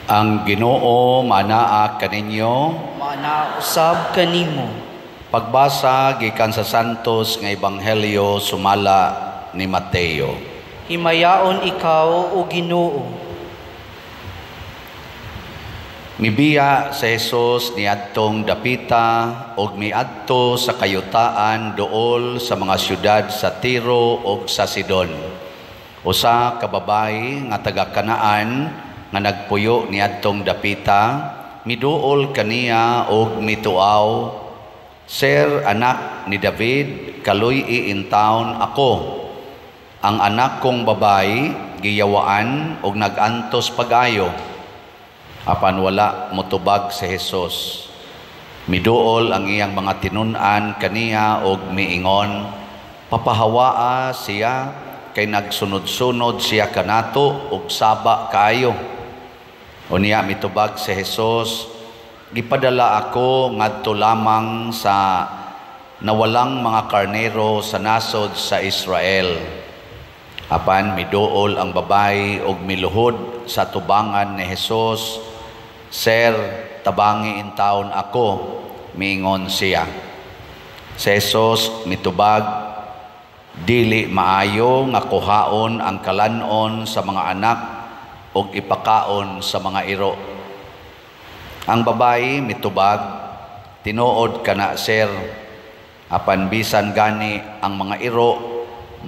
Ang Ginoo manaa kaninyo. Maanaa usab kanimo. Pagbasa gikan sa Santos nga Ebanghelyo sumala ni Mateo. Himayaon ikaw, o Ginoo. Mibiya sa Jesus niadtong dapita ug miadto sa kayutaan duol sa mga syudad sa Tiro ug sa Sidon. Usa ka babayi nga taga Kanaan nga nagpuyo niadtong dapita, miduol kaniya ug mituaw, "Sir, anak ni David, kaluy-i intawon ako. Ang anak kong babayi giyawaan ug nagantos pag-ayo." Apan wala motubag si Jesus. Miduol ang iyang mga tinun-an kaniya og miingon, "Papahawaa siya kay nagsunod-sunod siya kanato ug saba kaayo." Unya mitubag si Jesus, "Gipadala ako ngadto lamang sa nawalang mga karnero sa nasod sa Israel." Apan miduol ang babayi og miluhod sa tubangan ni Jesus. "Sir, tabangi intawon ako," miingon siya. Si Jesus mitubag, "Dili maayo nga kuhaon ang kalanon sa mga anak ug ipakaon sa mga iro." Ang babayi mitubag, "Tinuod kana, sir, apan bisan gani ang mga iro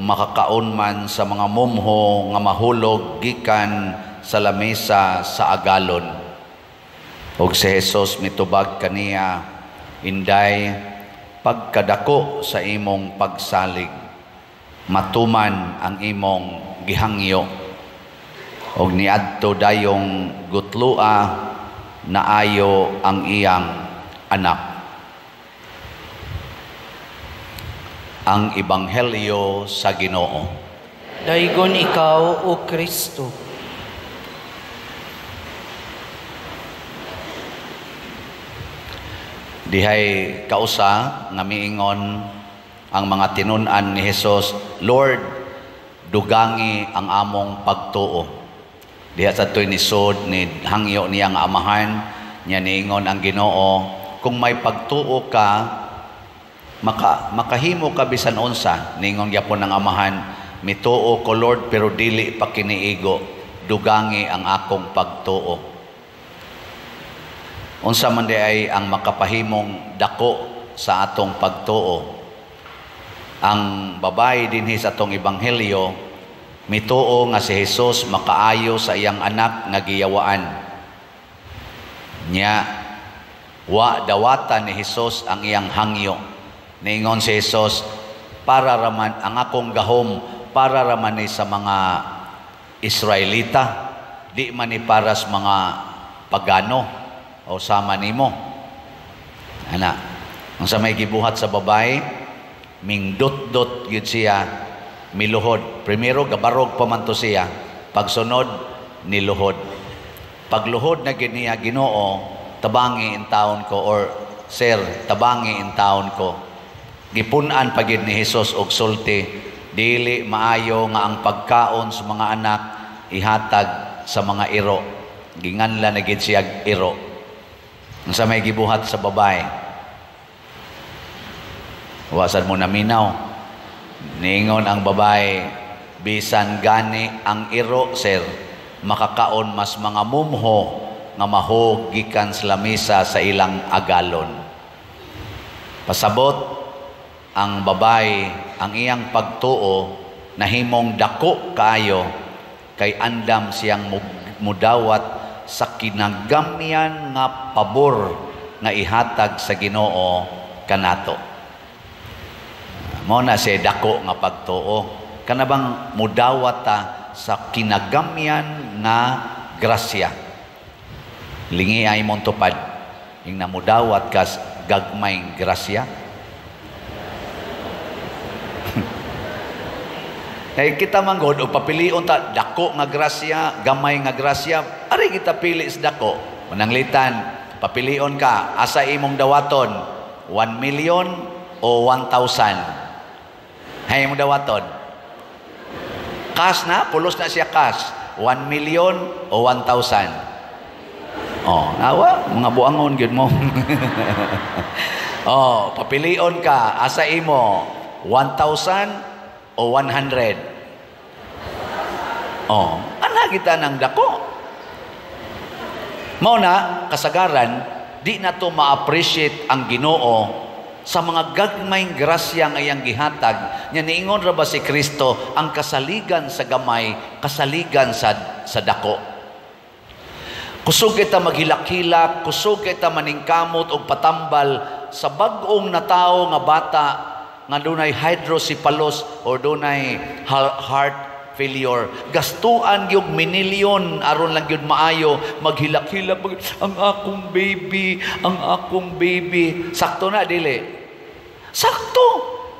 makakaon man sa mga mumho nga mahulog gikan sa lamesa sa agalon." Ug si Jesus mitubag kaniya, "Inday, pagkadako sa imong pagsalig, matuman ang imong gihangyo." Og niadto dayong gutlua, naayo ang iyang anak. Ang Ebanghelyo sa Ginoo. Daygon ikaw, o Kristo. Dihay kausa nga miingon ang mga tinun-an ni Jesus, "Lord, dugangi ang among pagtuo." Diha sa to'y nisod ni hangyo niya nga amahan niya, niingon ang Ginoo, "Kung may pagtuo ka, makahimo ka bisan unsa." Niingon gyapon ang amahan, "Mituo ko, Lord, pero dili pa kiniigo, dugangi ang akong pagtuo." Unsa man di ay ang makapahimong dako sa atong pagtuo? Ang babae dinhi sa atong ebanghelyo mituo nga si Jesus makaayo sa iyang anak nga giyawaan. Nya wa dawatan ni Jesus ang iyang hangyo. Niingon si Jesus, "Para raman ang akong gahom, para raman ni sa mga Israelita, di man ni para sa mga pagano o sama nimo." Ana, ang sa may gibuhat sa babae, mingdot-dot gyud siya, miluhod. Primero gabarog pa man to siya, pagsunod niluhod. Pagluhod na gyud niya, "Ginoo, tabangi in taon ko," or "Sir, tabangi in taon ko." Gipun-an pa gyud ni Jesus og sulti, "Dili maayo nga ang pagkaon sa mga anak ihatag sa mga iro." Ginganla na gyud siya iro. Unsa may gibuhat sa babae? Wasan mo naminaw. Niingon ang babae, "Bisan gani ang iro, sir, makakaon mas mga mumho nga mahog gikan sa lamesa sa ilang agalon." Pasabot ang babae, ang iyang pagtuo nahimong dako kaayo kay andam siyang mudawat sa kinagamyan nga pabor nga ihatag sa Ginoo kanato. Mao na siya dako nga pagtuo. Kanabang mudawat ta sa kinagamyan nga grasya. Lingi ay mong tupad. Ing namudawat kas gagmay grasya. Kay kita man gud og papilion ta dako nga grasya, gamay nga grasya, ari kita pili sa dako. Mananglitan, papilion ka asa imong dawaton, 1 million o 1,000. Hay imong dawaton. Cash na, pulos na siya cash. 1 million o 1,000. Oh, nawa, mga buangon gyud mo. Oh, papilion ka, asa imo, 1,000 o 100? Oh, ana kita ng dako. Mao na kasagaran di na to ma-appreciate ang Ginoo sa mga gagmayng grasya nga iyang gihatag. Nya niingon ra ba si Kristo, ang kasaligan sa gamay, kasaligan sa dako. Kusog kita maghilak-hilak, kusog kita maningkamot og patambal sa bag-ong natawo nga bata nga dunay hydrocephalus or dunay heart failure. Gastuan gyud minilyon aron lang gyud maayo, maghilak-hilak, ang akong baby, ang akong baby. Sakto na dili? Sakto.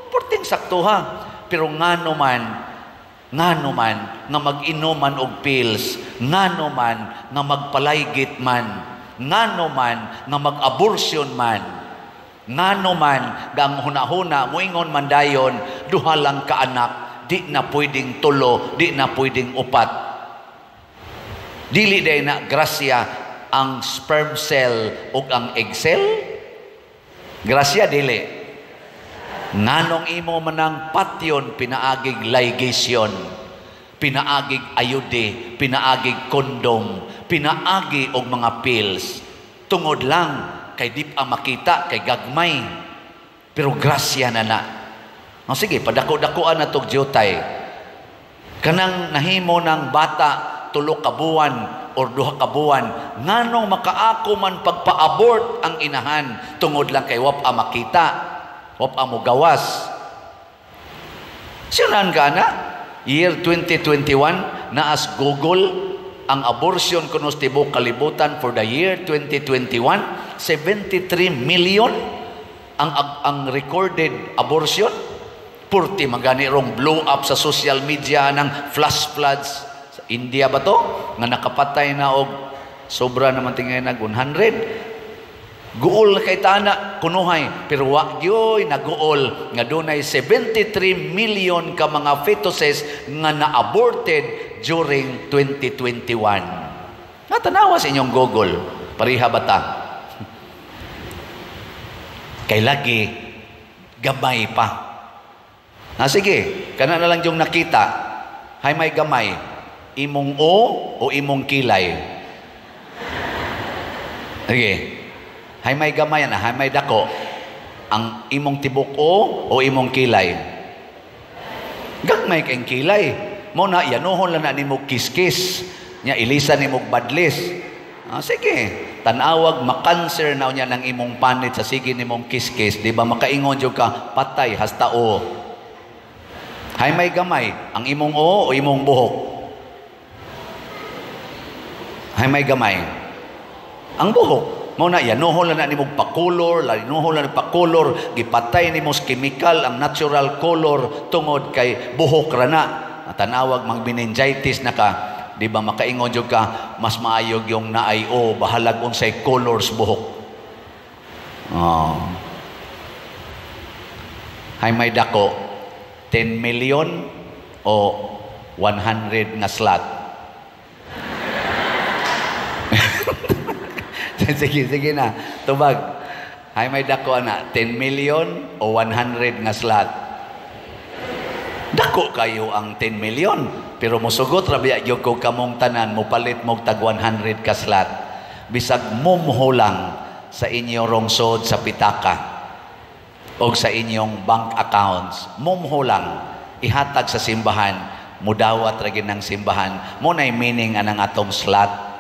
Porting sakto ha. Pero ngano man nga mag-inuman og pills, ngano man nga magpalaygit man, ngano man nga mag-abortion man, ngano man nga ang hunahuna moingon man dayon, duha lang ka anak, di na pwedeng tulo, di na pwedeng upat. Dili day na grasya ang sperm cell ug ang egg cell? Grasya dili. Nganong imo manang patyon pinaagig ligation, pinaagig ayude, pinaagig kondom, pinaagi og mga pills. Tungod lang kay di pa makita, kay gagmay. Pero grasya na na. O sige, padako-dakoan na tog jutay. Kanang nahimo ng bata 3 ka buwan or 2 ka buwan, nganong makaako man pagpa-abort ang inahan tungod lang kay wap a makita, wap a mogawas. Sinan ka na? Year 2021, naas Google ang abortion kuno sa tibuok kalibutan for the year 2021, 73 million ang recorded abortion. Purti magani rong blow up sa social media ng flash floods sa India ba to nga nakapatay na og sobra naman tingay nag 100. Guol kay tana kunuhay, pero wa gyoy naguol nga dunay 73 million ka mga fetuses nga na-aborted during 2021. Natanawa sa inyong Google, pareha ba ta? Kay lagi gamay pa. Ah, sige, kana na lang yung nakita. Hay may gamay, imong o o imong kilay. Sige. Hay may gamay na, hay may dako. Ang imong tibok o imong kilay. Gagmay kay kilay. Mo na yanuhon lang na nimo kiskis. Nya ilisa nimo badlis. Ah, sige, tanawag makanser na unya ng imong panit sa sige nimong kiskis, di ba makaingon jud ka patay hasta o. Hay may gamay, ang imong o o imong buhok. Hay may gamay, ang buhok. Mao na yanuhon lang na nimo pakulor, yanuhon lang pakulor, gipatay nimo sa chemical ang natural color tungod kay buhok ra na. Tanawag mag meningitis na ka, di ba makaingon jud ka mas maayog yung naay o bahalag unsay colors buhok. Oh. Hay may dako, 10 million o 100 nga slot. Sige, sige na. Tubag. Hay may dako na, 10 million o 100 nga slot. Dako kayo ang 10 million. Pero musugot ra biya gyud ko kamong tanan, mupalit mog tag 100 ka slot. Bisag mumho lang sa inyong rungsod sa pitaka o sa inyong bank accounts, mumho lang ihatag sa simbahan, mudawat ra gid ng simbahan. Mo nay meaning anang atong slot.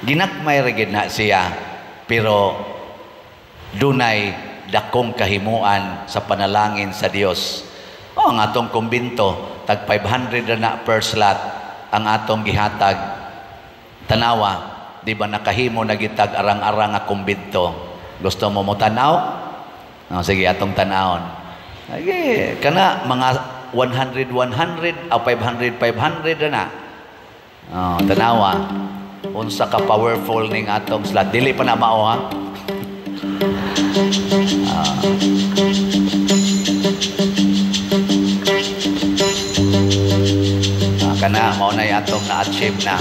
Ginagmay ra gid na siya, pero dunay dakong kahimuan sa panalangin sa Dios. O ang atong kumbinto, tag 500 na per slot ang atong gihatag. Tanawa, di ba nakahimo na gitag arang-arang nga kumbinto? Gusto mo mo tanaw? O, sige, atong tanawon. Sige, kana mga 100 100 o 500 500 na. O, tanawa. Unsa ka powerful ning atong slot. Dili pa na mao ha. Kana mao na atong na-achieve na.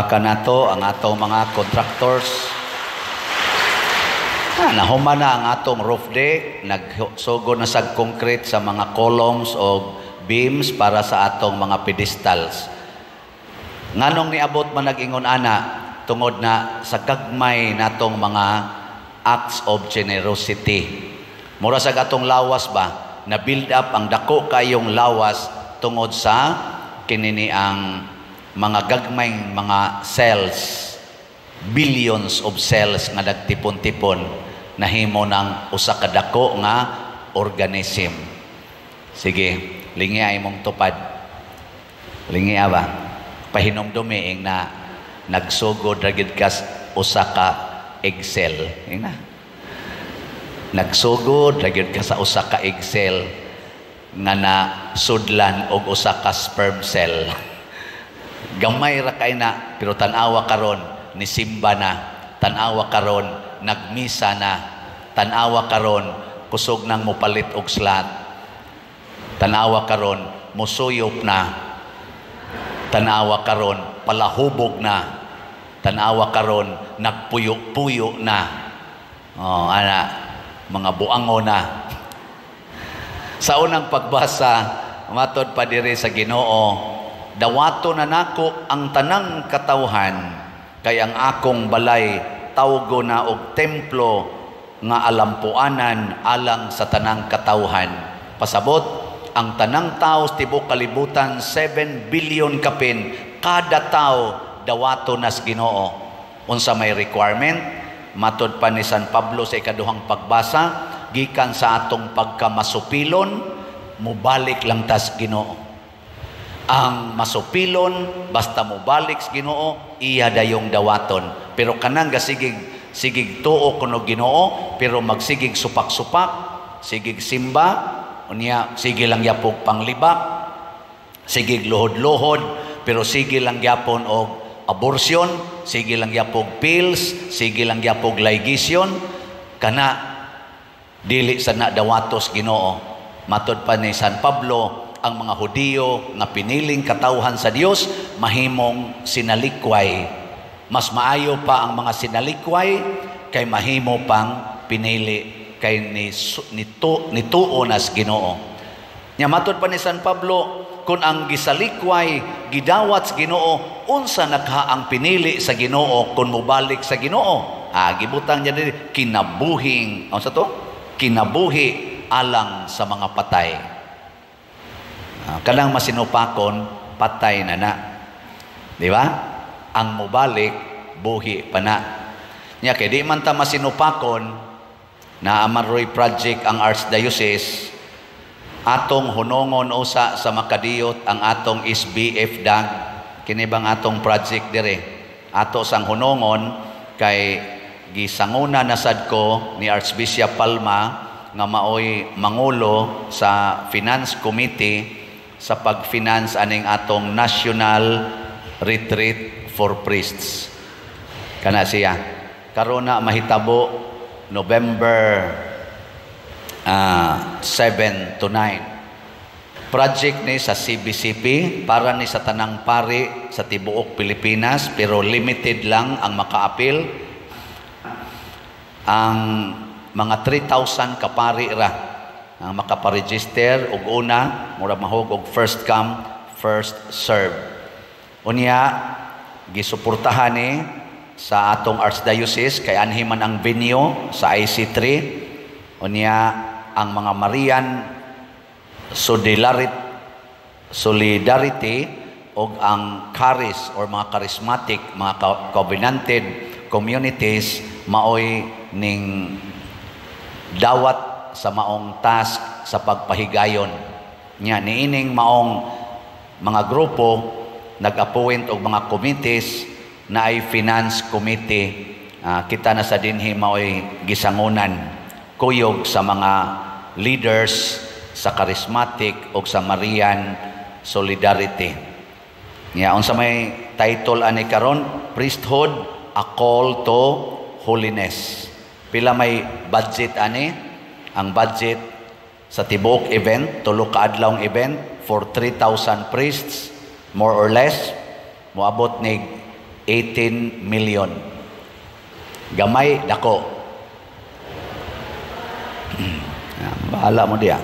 Palakpakan nato ang atong mga contractors. Nahuman na ang atong roof deck, nagsugod na sa concrete sa mga columns o beams para sa atong mga pedestals. Nganong niabot man nag-ingon ana? Tungod na sa gagmay natong mga acts of generosity. Mura sa atong lawas ba, na build up ang dako kayong lawas tungod sa kinini ang mga gagmayng mga cells, billions of cells nga nagtipon-tipon nahimo ng usa ka dako nga organism. Sige, lingi imong tupad. Lingi ba? Pahinumdumi ing na nagsugod ra gid kas usa ka egg cell. Ing na. Nagsugod ra gyud ka sa usa ka egg cell nga na sudlan og usa ka sperm cell. Gamay ra kay na, pero tan-awa karon ni simba na, tan-awa karon nagmisa na, tan-awa karon kusog nang mopalit og slot. Tan-awa karon musuyop na. Tan-awa karon palahubog na. Tan-awa karon nagpuyo-puyo na. Oh, ana, mga buango na. Sa unang pagbasa, matod pa diri sa Ginoo, dawato na nako ang tanang katawhan, kay ang akong balay tawgo na og templo nga alampuanan alang sa tanang katawhan. Pasabot, ang tanang tao sa tibuok kalibutan, 7 billion kapin, kada tao dawato nas Ginoo. Unsa may requirement? Matod pa ni San Pablo sa ikaduhang pagbasa, gikan sa atong pagkamasupilon, mubalik lang tas Ginoo. Ang masupilon, basta mubalik sa Ginoo, iya dayong dawaton. Pero kanang gasigig sigig tuo kuno Ginoo, pero magsigig supak-supak, sigig simba, unya sige lang yapog panglibak, sigig luhod-luhod, pero sige lang gyapon og abortion, sige lang yapog pills, sige lang yapog ligasyon, kana dili sa na dawatos Ginoo. Matod pa ni San Pablo, ang mga Hudiyo nga piniling katawhan sa Dios mahimong sinalikway. Mas maayo pa ang mga sinalikway kay mahimo pang pinili kay ni tuo nas Ginoo. Nya matod pa ni San Pablo, kung ang gisalikway gidawat sa Ginoo, unsa nakha ang pinili sa Ginoo kung mobalik sa Ginoo? Gibutang niya diri kinabuhing, unsa to? Kinabuhi alang sa mga patay. Kanang masinupakon, patay na na. Di ba? Ang mobalik, buhi pa na. Nya kay di man ta masinupakon, na amaroy project ang Archdiocese, atong hunongon usa sa makadiyot ang atong SBF DAG, kini bang atong project dire. Ato sang hunongon kay gisanguna na sad ko ni Archbishop Palma nga maoy mangulo sa Finance Committee sa pag-finance aning atong National Retreat for Priests. Kana siya. Karon na mahitabo November 7 to 9. Project ni sa CBCP para ni sa tanang pari sa tibuok Pilipinas, pero limited lang ang makaapil. Ang mga 3,000 kapari ra ang makaparegister og una, mura mahog og first come first serve. Unya gisuportahan ni sa atong Archdiocese kay anhi man ang venue sa IC3. Unya ang mga Marian Solidarity og ang Charis or mga charismatic, mga covenanted communities maoy ning dawat sa maong task sa pagpahigayon. Nya niining maong mga grupo nag-appoint og mga committees na ay finance committee. Kita na sa dinhi maoy gisangunan kuyog sa mga leaders sa charismatic og sa Marian Solidarity. Nya unsa may title ani karon? Priesthood, a Call to Holiness. Pila may budget ani? Ang budget sa tibuok event, tulo ka adlawng event for 3,000 priests, more or less, moabot ni 18 million. Gamay, dako? Bahala mo diya.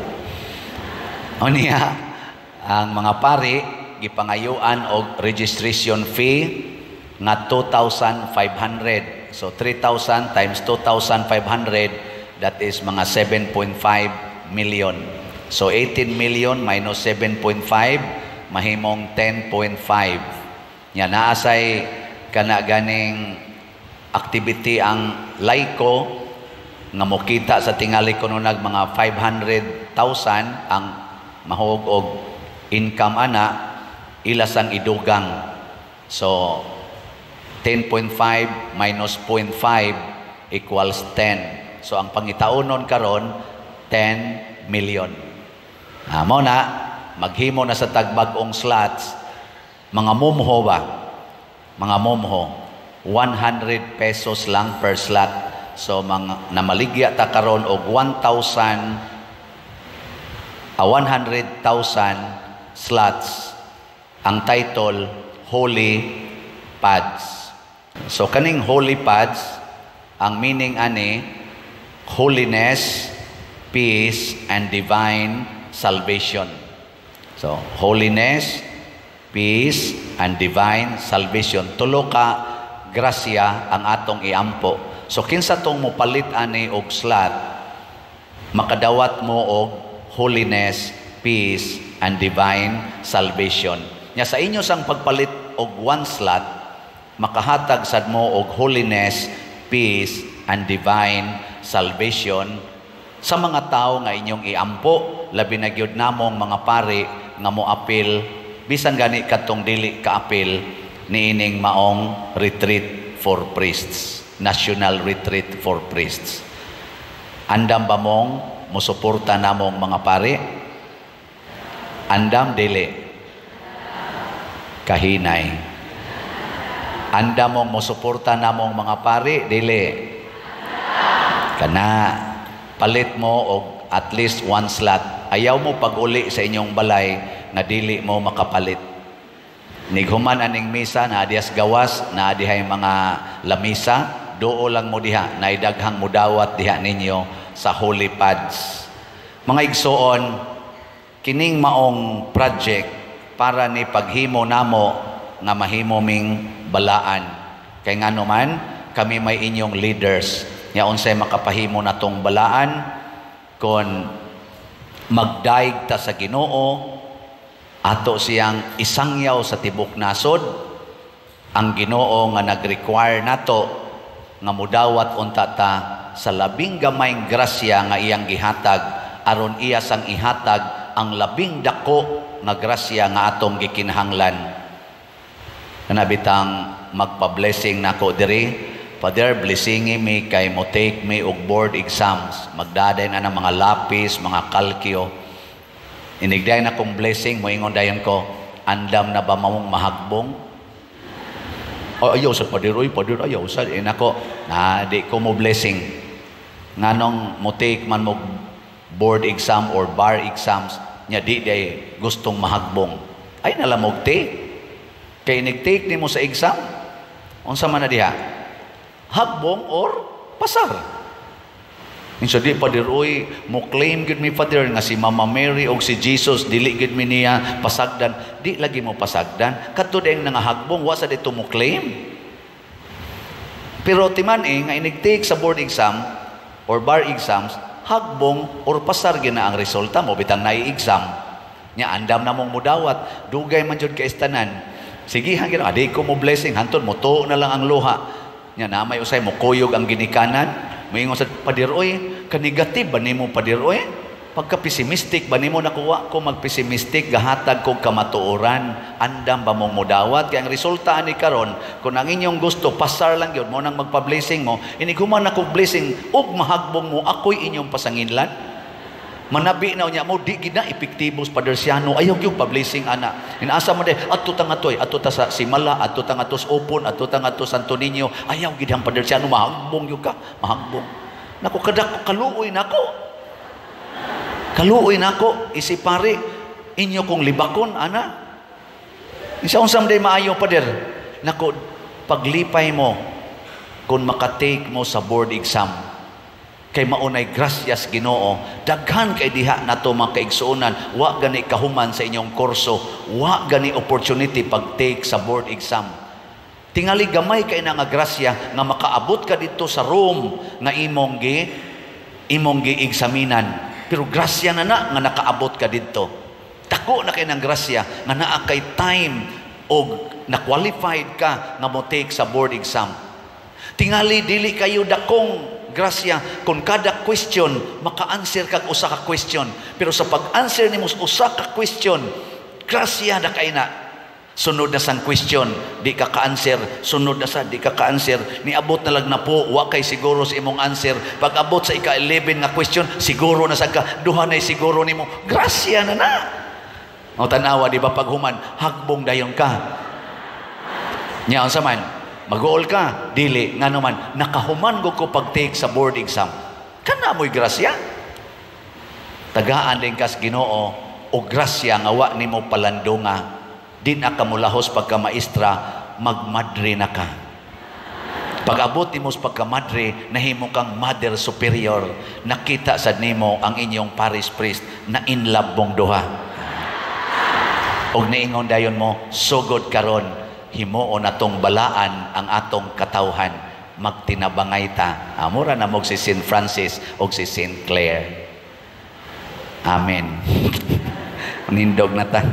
O niya, ang mga pari gipangayuan og registration fee nga 2,500. So 3,000 times 2,500, that is mga 7.5 million. So 18 million minus 7.5, mahimong 10.5. Nya naasay kana ganing activity ang laiko nga mokita sa tingali kuno nag mga 500,000 ang mahog og income ana, ila sang idugang. So 10.5 minus 0.5 equals 10. So ang pangitaunon karon, 10 million. Mo na maghimo na sa tagbag-ong slots, mga mumho ba? Mga mumho, 100 pesos lang per slot. So mga namaligya ta karon og 1,000, 100,000 slots. Ang title, Holy Pads. So kaning Holy Pads, ang meaning ani, holiness, peace and divine salvation. So holiness, peace and divine salvation. Tulo ka grasya ang atong iampo. So kinsa tong mopalit ani og slot, makadawat mo og holiness, peace and divine salvation. Nya sa inyo sang pagpalit og one slot, makahatag sad mo og holiness, peace and divine salvation sa mga tao nga inyong iampo, labi na gyud namong mga pari nga moapil, bisan gani kadtong dili kaapil niining maong retreat for priests, national retreat for priests. Andam ba mong musuporta namong mga pari? Andam, dili? Kahinay. Andam mong musuporta namong mga pari, dili? Kana palit mo og at least one slot. Ayaw mo pag-uli sa inyong balay nga dili mo makapalit. Nighuman aning misa, naa dihas gawas, naa dihay mga lamisa, duo lang mo diha, naidaghang mudawat diha ninyo sa Holy Pads. Mga igsuon, kining maong project para ni paghimo namo nga mahimo ming balaan. Kay ngano man, kami may inyong leaders. Nya unsay makapahimo natong balaan kon magdaig ta sa Ginoo, ato siyang isangyaw sa tibok nasod, ang Ginoo nga nag-require nato nga mudawat unta ta sa labing gamayng grasya nga iyang gihatag, aron iya sang ihatag ang labing dako nga grasya nga atong gikinahanglan. Kana bitang magpa-blessing nako diri, "Father, blessingi mi kay mo take me og board exams." Magdaday na ng mga lapis, mga kalkyo. Inigday na kong blessing, moingon dayon ko, "Andam na ba mamong mahagbong?" "Oh, ayaw sa pader, oy, pader, ayaw sa." Inako, na di ko mo blessing. Nganong mo take man mo board exam or bar exams, nya di day gustong mahagbong. Ay nalamog take. Kay inig-take nimo sa exam, unsa man na diha? Hagbong or pasar. Insa di, "Pader, oy, mo claim gid mi, Father, nga si Mama Mary og si Jesus dili gid mi niya pasagdan." Di lagi mo pasagdan. Kadto dayong nangahagbong, wa sa dito mo claim. Pero timan eh nga inig-take sa board exam or bar exams, hagbong or pasar gina ang resulta mo bitang nai-exam. Nya andam na mong mudawat, dugay man jud kay tanan. Sige, hangin, adi ko mo blessing, hantod mo tuo na lang ang luha. Nya na may usay mo kuyog ang ginikanan, moingon sa pader, "Oy, ka-negative ba nimo, pader, oy? Pagka pessimistic ba nimo?" Nakuha ko mag-pessimistic, gahatag kog kamatuoran. Andam ba mong mudawat? Kay ang resulta ani karon, kung ang inyong gusto pasar lang gyud mo nang magpa-blessing mo, inig human na kog blessing ug mahagbong mo, ako'y inyong pasanginlan. Manabi na unya mo, di gid na epektibo sa Pader Siano, ayaw gyud pa-blessing ana. Inaasa mo de, adto ta nga toy, adto ta sa Simala, adto ta nga sa Opon, adto ta nga Santo Niño, ayaw gid ang Pader Siano, mahagbong gyud ka, mahagbong. Nako kadako, kaluoy nako. Kaluoy nako, isi pare, inyo kong libakon ana. Isa unsam day maayo, pader? Nako, Paglipay mo kung makatake mo sa board exam kay maunay grasyas Ginoo. Daghan kay diha nato, mga kaigsuonan, wa gani kahuman sa inyong kurso, wa gani opportunity pag-take sa board exam. Tingali gamay kay na nga grasya nga makaabot ka dito sa room nga imong gi eksaminan, pero grasya na na nga nakaabot ka dito. Dako na kay ng grasya nga naa kay time og na qualified ka nga mo take sa board exam. Tingali dili kayo dakong grasya kung kada question maka-answer kag usa ka question, pero sa pag-answer nimo usa ka question, grasya na kay na. Sunod na sang question, di ka ka-answer. Sunod na sa, di ka ka-answer. Niabot na lang na po, wa kay siguro sa imong answer. Pag abot sa ika-11 nga question, siguro na sad ka. Duha na siguro nimo, grasya na na. O tanawa, di ba, paghuman, hagbong dayon ka. Nya unsa man? Mag-uol ka? Dili. Nga naman, nakahuman ko pag-take sa board exam. Kana mo'y grasya. Tagaan din kas Ginoo o grasya nga wa nimo palandunga. Di na ka mulahos pagka maestra, magmadre na ka. Pag abot nimo sa pagkamadre, nahimo kang mother superior. Nakita sad nimo ang inyong parish priest na in love mong duha. Og niingon dayon mo, "Sugod karon, himuon atong balaan ang atong katawhan, magtinabangay ta." Amura na mo si Saint Francis og si Saint Clare. Amen. Nindog na ta.